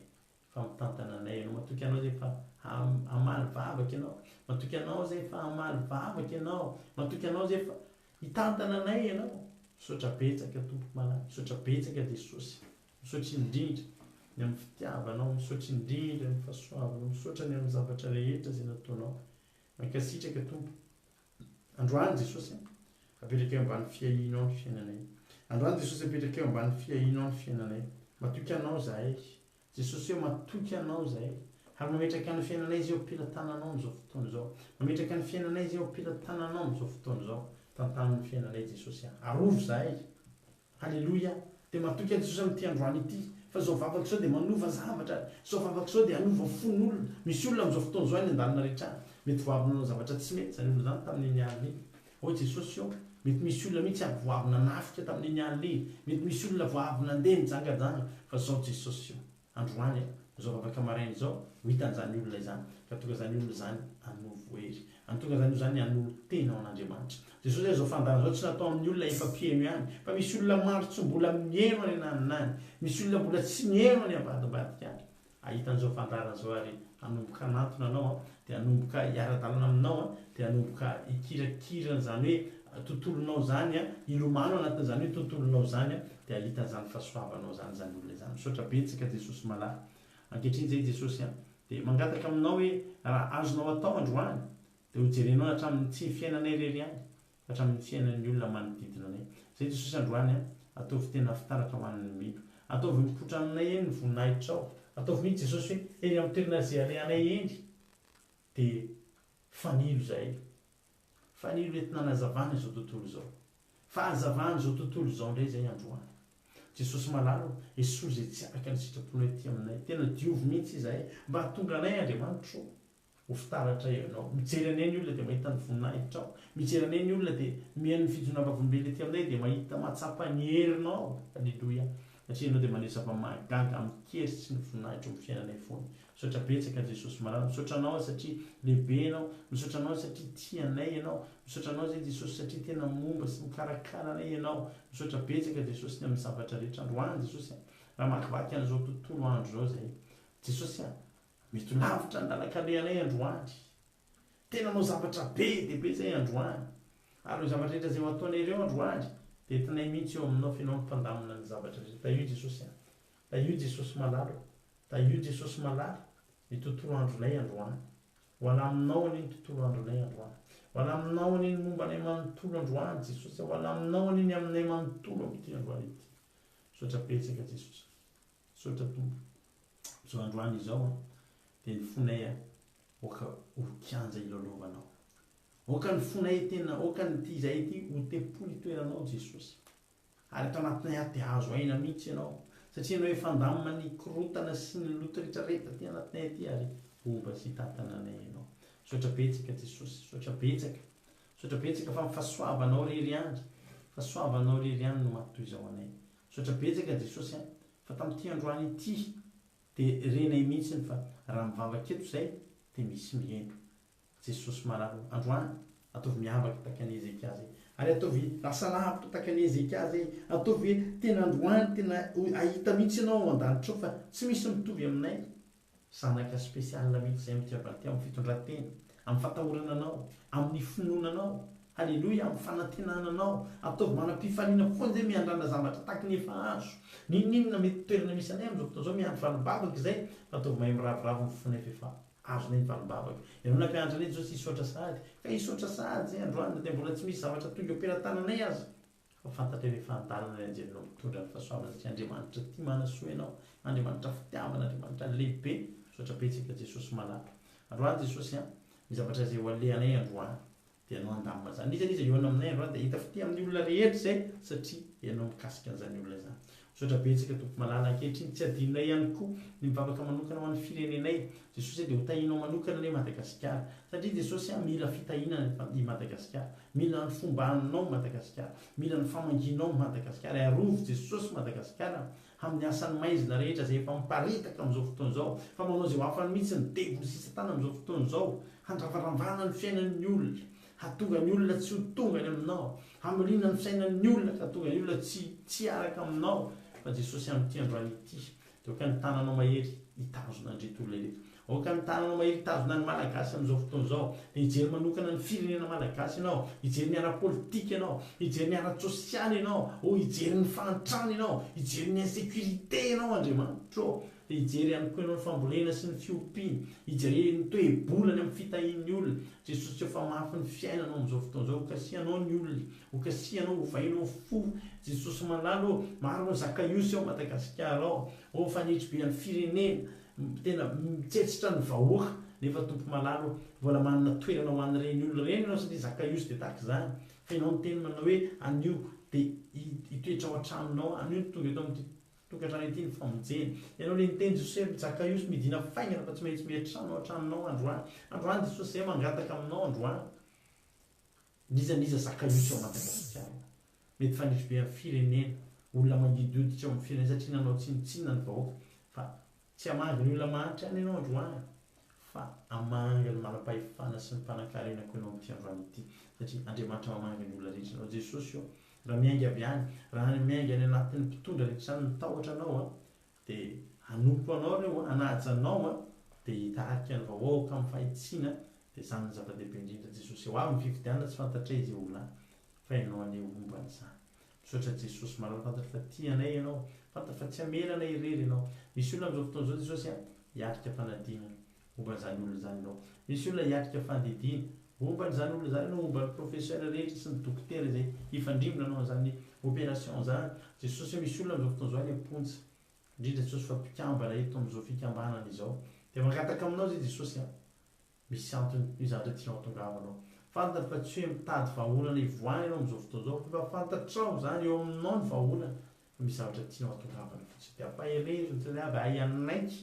fa mitantana anay Ianao. Matoky Anao izahay fa hamaly vavaka Ianao. Matoky Anao izahay fa hamaly vavaka Ianao. Matoky Anao izahay fa hitantana anay Ianao. Misaotra betsaka Tompo malala. Misaotra betsaka Jesosy. Misaotra indrindra ny amin'ny fitiavanao. Misaotra indrindra ny fahasoavanao. Misaotra ny amin'ny zavatra rehetra izay nataonao. Mankasitraka Tompo. Androany Jesosy a, apetraka eo ambany fiahianao ny fiainanay. Androany Jesosy apetraka eo ambany fiahianao ny fiainanay. Matoky Anao izahay. Jesosy ô matoky Anao izahay. Ary mametraka ny fiainanay izay eo am-pelatananao amin'izao fotoana izao. Mametraka ny fiainanay izay eo am-pelatananao amin'izao fotoana izao. Tantano ny fiainanay Jesosy a. Arovy izahay. Aleloia! Dia matoky an'i Jesosy amin'ity androany ity fa izao vavaka izao dia manova zavatra, izao vavaka izao dia hanova fon'olona. Misy olona amin'izao fotoana izao any an-dalana rehetra any, mety vao avy nanao zavatra tsy mety izany olona izany tamin'iny alina iny. Hoy Jesosy eo, mety misy olona mihitsy avy vao avy nanafika tamin'iny alina iny, mety misy olona vao avy nandeha nijangajanga, fa izao Jesosy eo. Androany, izao vavaka maraina izao, ho hitan'izany olona izany, ka tonga izany olona izany hanovo hery. Any tonga izany olona izany hanolo-tena ho an'Andriamanitra. Jesosy hoe izao fandaharana izao tsy natao amin'ny olona efa mpihaino ihany, fa misy olona maro tsy mbola mihaino any ananona any, misy olona mbola tsy mihaino any ambadimbadika any. Hahita an'izao fandaharana izao ary hanomboka hanantona anao, dia hanomboka hiara-dalana aminao, dia hanomboka hikirakira an'izany hoe tontolonao izany, hilomano anatin'izany hoe tontolonao izany, dia hahita an'izany fahasoavanao izany izany olona izany. Misaotra betsaka Jesosy malala. Ankehitriny izay Jesosy an, dia mangataka aminao hoe raha azonao atao androany, dia ho jerenao hatramin'ny tsy ny fiainanay irery ihany, fa hatramin'ny fiainan'ny olona manodidina anay. Izay Jesosy androany an, ataovy tena fitaratra ho an'ny mino. Ataovy mipoitra aminay eny ny voninahitrao. Ataovy mihitsy Jesosy hoe eny amin'ny toerana izay alehanay eny dia fanilo izahay. Fanilo entina hanazavana izao tontolo izao. Fahazavana izao tontolo izao indray izay androany. Jesosy malala ô, esory izay tsy araka ny sitraponao ety aminay. Tena diovy mihitsy izahay mba hahatonga anay Andriamanitra ô. Ho fitaratra eo ianao. Mijery anay ny olona dia mahita ny voninahitrao. Mijery anay ny olona dia mihaino ny fijoroana vavolombelona ety aminay dia mahita mahatsapa ny herinao. Aleloia. Satria ianao dia maneho zava-mahagaga amin-kery sy ny voninahitro amin'ny fiainanay foana. Misaotra betsaka Jesosy malala. Misaotra anao aho satria lehibe ianao. Misaotra anao aho satria tia anay ianao. Misaotra anao izay Jesosy satria tena momba sy mikarakara anay ianao. Misaotra betsaka Jesosy ny amin'ny zavatra rehetra androany Jesosy a. Raha hamakivaky an'izao tontolo andro izao izay Jesosy a. Mety ho lavitra ny lalan-kalehanay androany. Tena hanao zavatra be dia be izay androany. Ary ireo zavatra rehetra izay ho ataonay ireo androany, dia entinay mihitsy eo aminao fa ianao no mpandamina ny zavatra rehetra. Tahio Jesosy a. Tahio Jesosy malala o. Tahio Jesosy malala ny tontolo andronay androany. Ho alaminao anie ny tontolo andronay androany. Ho alaminao anie ny momba anay manontolo androany Jesosy a. Ho alaminao anie ny aminay manontolo amin'ity androany ity. Misaotra betsaka Jesosy. Misaotra Tompo. Izao androany izao an, dia ny fonay an, aoka ho kianja hilalaovanao. Aoka ny fonay tena, aoka ny ity izahay ity ho tempoly itoeranao Jesosy. Ary ato anatinay ato dia hahazo aina mihitsy ianao, satria ianao efa handamina ny korontana sy ny loto rehetrarehetra aty anatinay aty ary homba sy hitantana anay ianao. Misaotra betsaka Jesosy, misaotra betsaka. Misaotra betsaka fa ny fahasoavanao irery ihany, fahasoavanao irery ihany no maha toy izao anay. Misaotra betsaka Jesosy an! Fa tamin'ity androany ity dia renay mihitsiny fa raha mivavaka eto izay dia misy miheno. Jesosy malala o! Androany ataovy miavaka tahaka an'i Hezekia zay. Ary ataovy lasa lavitra tahaka an'i Hezekia zay. Ataovy hoe tena androany tena hahita mihitsy ianao ao an-danitra ao fa tsy misy mitovy aminay. Zanaka spécial mihitsy zay amin'ity androany ity amin'ny fitondran-tena. Amin'ny fatahorana Anao, amin'ny finoana Anao, Haleloia, amin'ny fanantenana Anao. Ataovy manam-pifaliana foana izay miandrandra zavatra tahaky ny efa azo. N'inon'inona mety toerana misy anay amin'izao fotoana izao, miandry valim-bavaka izay, fa ataovy mahay miravoravo ny fonay f'efa azonay ny valim-bavaka. Ianao nampianatra anay Jesosy hisaotra sahady, ka hisaotra sahady izay androany na dia mbola tsy misy zavatra tonga eo am-pelatananay aza. Fa fantatray fa efa an-dalana ny anjelinao mitondra ny fahasoavana satria Andriamanitra tia manasoa ianao, Andriamanitra fitiavana, Andriamanitra lehibe. Misaotra betsaka Jesosy malala. Androany Jesosy an, ny zavatra izay ho alehanay androany dia ianao handamina izany. N'iza n'iza hihaona aminay androany dia hahita fitia amin'ny olona rehetra izay satria ianao mikasika an'izany olona izany. Misaotra betsaka Tompo malala. Ankehitriny tsy adinonay ihany koa ny mivavaka manokana ho an'ny firenenay. Jesosy a dia ho tahinao manokana anie Madagasikara. Satria Jesosy a mila fitahiana i Madagasikara. Mila ny fombanao Madagasikara. Mila ny famangianao Madagasikara. Arovy Jesosy Madagasikara amin'ny asan'ny maizina rehetra izay efa miparitaka amin'izao fotoana izao. Fa manao izay ho afany mihitsy ny devoly sy satana amin'izao fotoana izao. Handravarambana ny fiainan'ny olona. Hahatonga ny olona tsy ho tonga any aminao. Hamiliana ny fisainan'ny olona ka hahatonga ny olona tsy tsy hiaraka aminao. Fa Jesosy amin'ity androany ity dia aoka ny tananao mahery hitazona an'ireto olona ireto. Aoka ny tananao mahery hitazona ny Malagasy amin'izao fotoana izao. Dia hijery manokana ny firenena Malagasy ianao. Hijery ny ara-politika ianao. Hijery ny ara-tsosialy ianao. Oh, hijery ny fahantrana ianao. Hijery ny insécurité ianao Andriamanitra ô. Dia hijery ihany koa ianao ny fambolena sy ny fiompiana. Hijery ny toe-bola any amin'ny fitahian'ny olona. Jesosy tsy efa mafy ny fiainanao amin'izao fotoana izao. Hokasihanao ny olona. Hokasihanao, hovainao fo. Jesosy malala ô, maro ny Zakaiosy ao Madagasikara ao. Oh, fanetry be an'ny firenena. Tena mitsetsitra ny vahoaka. Nefa Tompo malala ô, mbola manana toerana ho an'ireny olona ireny ianao satria Zakaiosy dia tahaka izany. Fa ianao niteny manao hoe anio dia hitoetra ao an-tranonao, anio no tonga eto amin'ity tokantrano ity ny famonjena. Ianao ilay niteny Jesosy hoe Zakaiosy midina faingana fa tsy maintsy miantrano ao an-tranonao androany. Androany Jesosy izay mangataka aminao androany. N'iza n'iza Zakaiosy ao Madagasikara. Mety fanitry be amin'ny firenena, olona mangidy hoditra eo amin'ny firenena satria nanao tsinontsinona ny vahoaka fa tsy hamangy ny olona mahantra ihany ianao androany fa hamangy ny manam-pahefana sy ny mpanankarena koa ianao amin'ity androany ity satria Andriamanitra mamangy ny olona rehetra ianao Jesosy ô raha miainga avy any raha miainga any anatin'ny mpitondra rehetra izany ny tahotra anao a dia hanompo anao ireo hanaja anao a dia hitarika ny vahoaka amin'ny fahitsiana dia izany no zava-dehibe indrindra Jesosy ho avy ny fifidianana tsy fantatray izay ho lany fa ianao anie homba an'izany. Misaotra Jesosy malala fantatro fa tia anay ianao, fantatro fa tsy hamela anay irery ianao. Misy olona amin'izao fotoana izao Jesosy a, hiatrika fanadinana, homba an'izany olona izany ianao. Misy olona hiatrika fandidiana, homba an'izany olona izany ianao, homba ny professeur rehetra sy ny dokotera izay hifandrimbona hanao an'izany opération izany. Jesosy a, misy olona amin'izao fotoana izao any am-ponja, indrindra Jesosy fa mpikambana eto amin'izao fikambanana izao. Dia mangataka aminao izay Jesosy a. Misy antony io zavatra tianao hatongavana ao. Fantany fa tsy hoe mitady vahaolana hivoahana ianao amin'izao fotoana izao fa efa fantatrao izany eo aminao ny vahaolana fa misy zavatra tianao hatongavana fotsiny. Dia ampaherezo ny tsirairay avy hahay hanaiky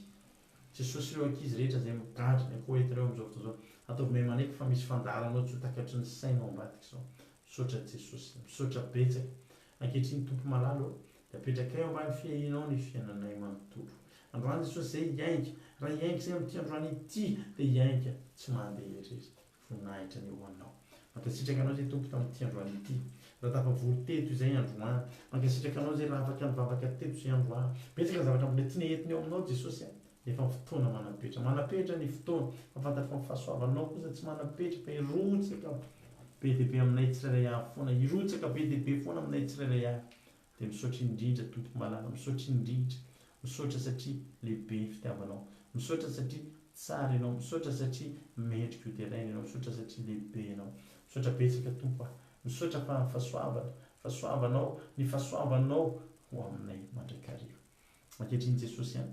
Jesosy ireo ankizy rehetra izay migadra ny ankoho eto ireo amin'izao fotoana izao. Ataovy mahay manaiky fa misy fandaharanao tsy ho takatry ny sainao ambadika izao. Misaotra Jesosy. Misaotra betsaka. Ankehitriny Tompo malala ô, dia apetrakay eo ambany fiahianao ny fiainanay manontolo. Androany Jesosy izay hiainga, raha hiainga izay amin'ity androany ity dia hiainga tsy mandeha irery. Voninahitra anie ho Anao. Mankasitraka Anao izay Tompo tamin'ity androany ity. Raha tafavory teto izay androany. Mankasitraka Anao izay raha afaka nivavaka teto izay androany. Betsaka ny zavatra mbola tiana entina eo aminao Jesosy a. Nefa ny fotoana manam-petra. Manam-petra ny fotoana. Fa fantatro fa ny fahasoavanao kosa tsy manam-petra fa hirotsaka be dia be aminay tsirairay avy foana. Hirotsaka be dia be foana aminay tsirairay avy. Dia misaotra indrindra Tompo malala. Misaotra indrindra. Misaotra satria lehibe ny fitiavanao. Misaotra satria tsara Ianao. Misaotra satria mendrika ho deraina Ianao. Misaotra satria lehibe Ianao. Misaotra betsaka Tompo a. Misaotra fa ny fahasoavana, fahasoavanao, ny fahasoavanao ho aminay mandrakariva. Ankehitriny Jesosy a,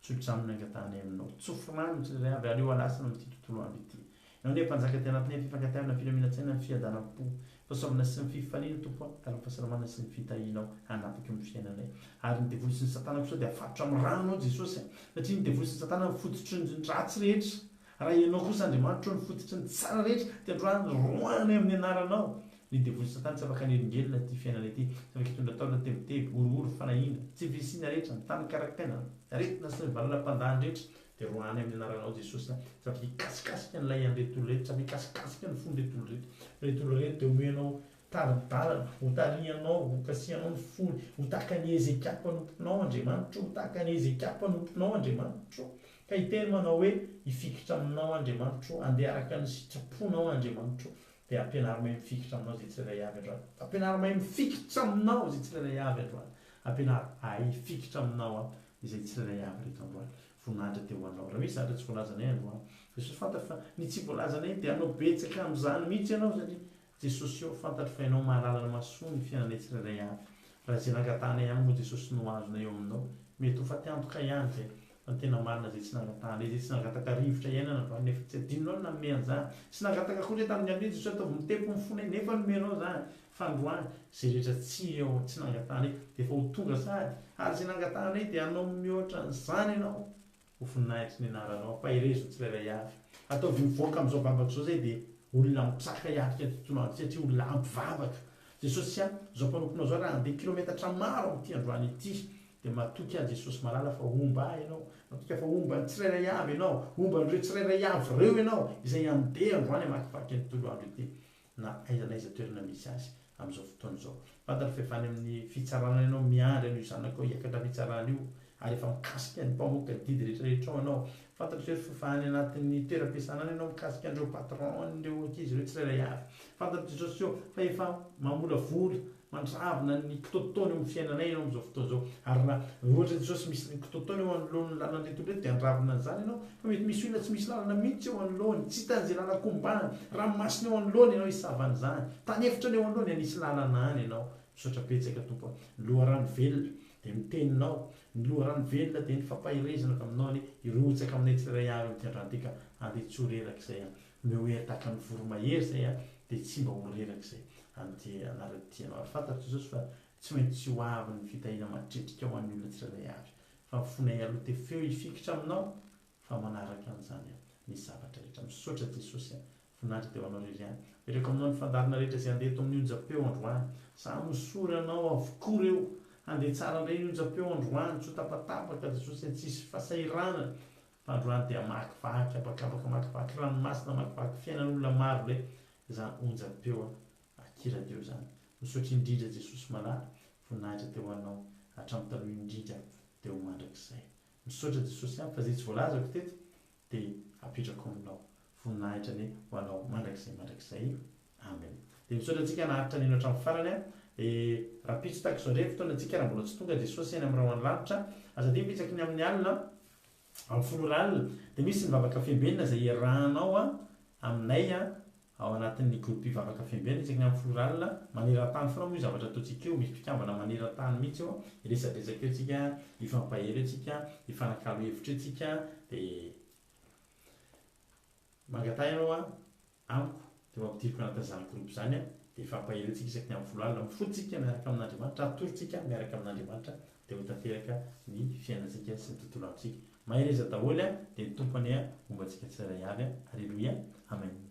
tso-drano ny angatahanay aminao. Tsofy rano ny tsirairay avy aleo alasana amin'ity tontolo andro ity. Ianao anie Mpanjaka aty anatinay, fifankatiavana, filaminan-tsaina, ny fiadanam-po, fahasoavana sy ny fifaliana, Tompo a, ary ny fahasalamana sy ny fitahianao hanapaka eo amin'ny fiainanay. Ary ny devoly sy ny satana kosa dia afatotra amin'ny ranao Jesosy a, satria ny devoly sy ny satana no fototry ny ratsy rehetra. Raha Ianao kosa Andriamanitra no fototry ny tsara rehetra, dia androany roahiny amin'ny anaranao ny devoly satana tsy afaka hanelingelina ity fiainana ity, tsy afaka hitondra taona, tebiteby, horohoro, fanahiana, tsy fisiana rehetra, ny tany karakaina, aretina sy ny valala-pandany rehetra dia roahiny amin'ny anaranao Jesosy a, tsy afaka hikasikasika ny lahian'ireto olona ireto, tsy afaka hikasikasika ny fon'ireto olona ireto, fa ireto olona ireto dia omenao tari-dalana, hotarihanao, hokasihanao ny fony, ho tahaka an'i Hezekia mpanomponao Andriamanitra o, ho tahaka an'i Hezekia mpanomponao Andriamanitra o. Ka hiteny manao hoe, Hifikitra aminao Andriamanitro, handeha araka ny sitraponao Andriamanitro, dia ampianaro mahay mifikitra aminao izay tsirairay avy androany. Ampianaro mahay mifikitra aminao izay tsirairay avy androany. Ampianaro hahay hifikitra aminao aho izay tsirairay avy reto androany. Voninahitra dia ho anao. Raha misy zavatra tsy voalazanay androany, Jesosy fantatro fa ny tsy voalazanay dia hanao betsaka amin'izany mihitsy ianao satria Jesosy ô, fantatro fa Ianao mahalala ny mahasoa ny fiainanay tsirairay avy. Raha izay nangatahanay ihany moa Jesosy no azonay eo aminao, mety ho faty antoka ihany izay. Fa ny tena marina izay tsy nangatahanay, izay tsy nangataka rivotra iainana androany nefa tsy adinonao ny nanome an'izany. Tsy nangataka akory izay tamin'ny andro iny Jesosy ataovy mitepo ny fonay nefa nomenao izany. Fa androany, izay rehetra tsy eo, tsy nangatahanay dia efa ho tonga sahady. Ary izay nangatahanay dia hanao mihoatra an'izany Ianao. Ho voninahitry ny anaranao. Ampaherezo ny tsirairay avy. Ataovy mivoaka amin'izao vavaka izao izay dia olona mitraka hiatrika ny tontolo andro satria olona ampy vavaka. Jesosy a, izao mpanomponao izao raha handeha kilometatra maro amin'ity androany ity dia matoky aho Jesosy malala fa homba ahy ianao, matoky aho fa homba ny tsirairay avy ianao, homba an'ireo tsirairay avy ireo ianao izay handeha androany hamakivaky ny tontolo andro ity. na aiza na aiza toerana misy azy amin'izao fotoana izao. Fantany fa efa any amin'ny fitsarana ianao miandry an'io zanakao hiakatra fitsarana io ary efa mikasika ny mpamoaka didy rehetra rehetra ao ianao. Fantatro fa efa any anatin'ny toeram-piasana any ianao mikasika an'ireo patron an'ireo ankizy ireo tsirairay avy. Fantatro Jesosy ô fa efa mamolavola Mandravona ny kitoatotoana eo amin'ny fiainanay ianao amin'izao fotoana izao. Ary raha ohatra Jesosy misy kitoatotoana eo anoloan'ny lalan'ireto olona ireto dia handravona an'izany ianao. Fa mety misy olona tsy misy lalana mihitsy eo anoloany, tsy hitany izay lalan-kombany, ranomasina eo anoloany ianao hisava an'izany, tany efitra ny eo anoloany, hanisy lalana any ianao. Misaotra betsaka Tompo a. Ny loharano velona dia ny teninao, ny loharano velona dia ny fampaherezana avy aminao anie hirotsaka aminay tsirairay avy amin'ity androany ity ka andeha tsy ho reraka izay an. Omeo hery tahaka ny voromahery izay an, dia tsy mba ho reraka izay amin'ity anarana ity ianao. Ary fantatro Jesosy fa tsy maintsy ho avy ny fitahiana mahatretrika ho an'ny olona tsirairay avy. Fa ny fonay aloha tefeo hifikitra aminao fa manaraka an'izany ny zavatra rehetra. Misaotra Jesosy a. Voninahitra dia ho anao irery ihany. Apetrako aminao ny fandaharana rehetra izay handeha eto amin'ny onjam-peo androany. Samy hosoranao avokoa ireo. Handeha tsara indray ny onjam-peo androany, tsy ho tapatapaka Jesosy a, tsy hisy fahasahiranana. Fa androany dia hamakivaky habakabaka, hamakivaky ranomasina, hamakivaky fiainan'olona maro indray izany onjam-peo aky radio izany. Misaotra indrindra Jesosy malala, voninahitra teo ho anao hatramin'ny taloha indrindra dia ho mandrakizay. Misaotra Jesosy an, fa izay tsy voalazako teto dia apetrako aminao. Voninahitra anie ho anao mandrakizay mandrakizay. Amen. Dia misaotra antsika naharitra nino hatramin'ny farany an. Dia rahampitso tahaka izao indray fotoanantsika raha mbola tsy tonga Jesosy any amin'ny rahona lanitra. Aza adino fa isaky ny amin'ny alina Amin'ny folo ora alina dia misy ny vavaka fiambenana izay iarahanao aminay ao anatin'ny groupe vavaka fiambenana isaky ny amin'ny folo ora alina. Maneran-tany foana moa io zavatra ataontsika io, misy mpikambana maneran-tany mihitsy eo, hiresadresaka eo tsika, hifampahery eo tsika, hifanakalo hevitra eo tsika dia mangataha ianao amiko dia ho ampidiriko anatin'izany groupe izany aho dia hifampahery antsika isaky ny amin'ny folo alina, mifoha tsika miaraka amin'Andriamanitra, hatory tsika miaraka amin'Andriamanitra dia ho tanteraka ny fiainantsika sy ny tontolo androntsika. Mahereza daholo a, dia ny Tompo anie homba antsika tsirairay avy a. Aleloia. Amen.